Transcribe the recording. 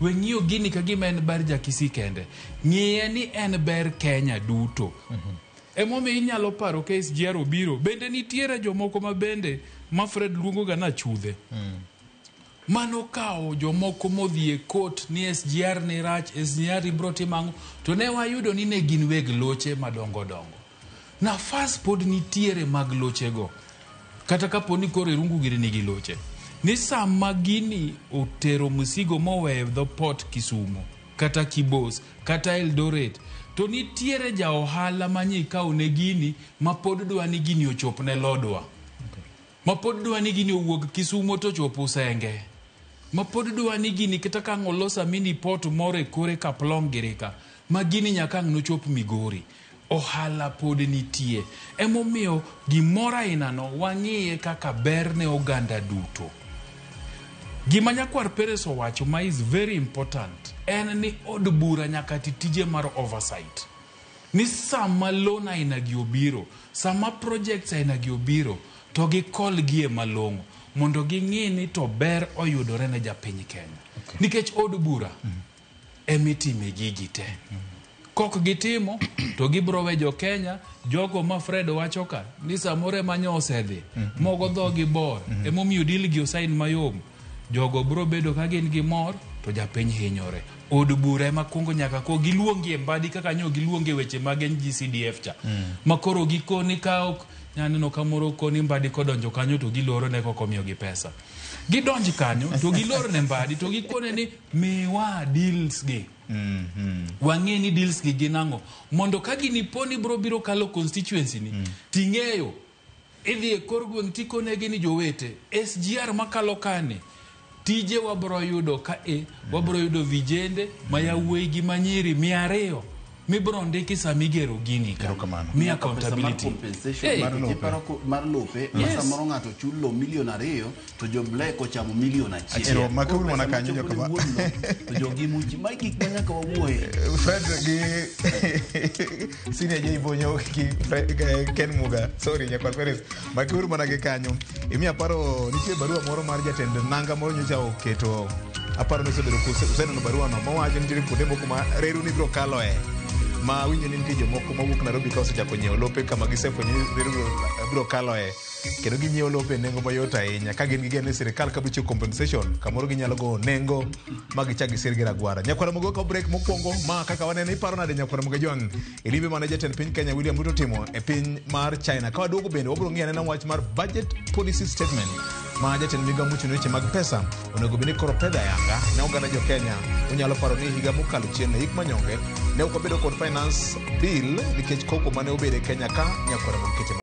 We ng'iyo gini ka gima en ber ja Kisii kende. Ng'iye ni en ber Kenya duto. Emomiyo inyalo paro ka SGR obiro. Bende nitiere jomoko ma bende ma Fred luongo ga na chudhe. Mano kawo jomoko modhi e court ni SGR ni rach, SGR ibro timo ang'o. To ne wayudo ni ne gin weg loche madongo dongo. Nafas pod nitiere mag lochego. Kata kapo ni koro Irungu gini nigi loche. Ni sama gini otero msigo moweyo dho port Kisumo, kata Kibos, kata Eldoret, to nitiere ja ohala manye ikawo ne gini ma pod dwa ni gini ochop ne Lodwa. Ma pod dwa ni gini owuog Kisumo to ochop Usenge. Ma pod dwa ni gini kata ka ang' olosa mini port moro e kore Kaplong giri ka, ma gini nyaka ang' nochop Migori. Ohala pod nitie. Emomiyo gimoro aina no wang'iye kaka ber ne oganda duto. Gima Nyakwar Peres owacho ma is very important en ni od bura nyaka ti tije mar oversight. Ni sama loan aina gi obiro, sama projects aina gi obiro, to gikol gi e malong'o mondo ging'i ni to ber oyudore ne japiny Kenya. Nikech od bura emitime gigi te. Kok gitimo to gibro we jo Kenya jogo ma Fred wacho ka ni samoro ema nyo osedhi mogo dhogi bor emomiyo deal gi osain mayom jogo bro bedo ka gin gi mor to japiny hinyore od bura ema kuongo nyaka ko giluongi e mbadi kaka nyo giluongi e weche mag NGCDF cha ma koro gikoni ka ok nyaneno ka moro koni mbadi kodonjo kanyo to giloro ne kok omiyogi pesa gidonj kanyo to gilor ne mbadi to gikone ni miwa deals gi wang'e ni deals gi gin ang'o mondo ka gini po ni bro biro kalo constituency ni ting'eyo idhi e kor gweng' tikonegi ni jowete SGR makalo kani tije wabro yudo ka e wabro yudo vijende ma yawuoyi gi manyiri 200 mibro ndiki sama igero gini ka. Erokamano. Mi Nyaka pesa mar accountability. compensation Hey. mar lope. Mar lope ma samoro ng'ato chulo milion 2 to jo black ochamo milion 1. Ero, makuru Koro mana pesa kanyo machopo ne joka ma- wuon lo, to jogi muchi ma gik ma nyaka wawuoye. Fred gi Senior J Bonyo gi Ken Muga, sorry Nyakwar Peres, makiuru mana gi kanyo. Imiya paro nitie barua moro mar jatend nanga moro nyocha oketo aparo ni usebedo useneno barua no mowacho ni nitiere kuonde moko ma reru ni biro kaloe ma winjo ni nitie jomoko mawuok Nairobi ka osechako nyiewo lope kama gisefwenyo ni reru biro kaloe kendo ginyiewo lope e nengo mayot ahinya ka gin gi geno ni sirikal ka biro chiwo compensation kamoro ginyalo go nengo ma gichak gisir gi ragwara. Nyakwara Mogo kawo break mokwongo ma kaka waneno iparo nade Nyakwara Mogo Jwang' e limbe mane jatend piny Kenya William Ruto timo e piny mar China. Ka waduogo bende wabiro ng'iyo anena wach mar budget policy statement ma jatend migao mochung' ne weche mag pesa onego bed ni koro pedha yanga ne oganda jo Kenya. Unyalo paro ni higa mokalo chien e hik manyonge ne ok wabedo kod finance bill nikech koko mane obedo e Kenya ka Nyakwara Mogo kete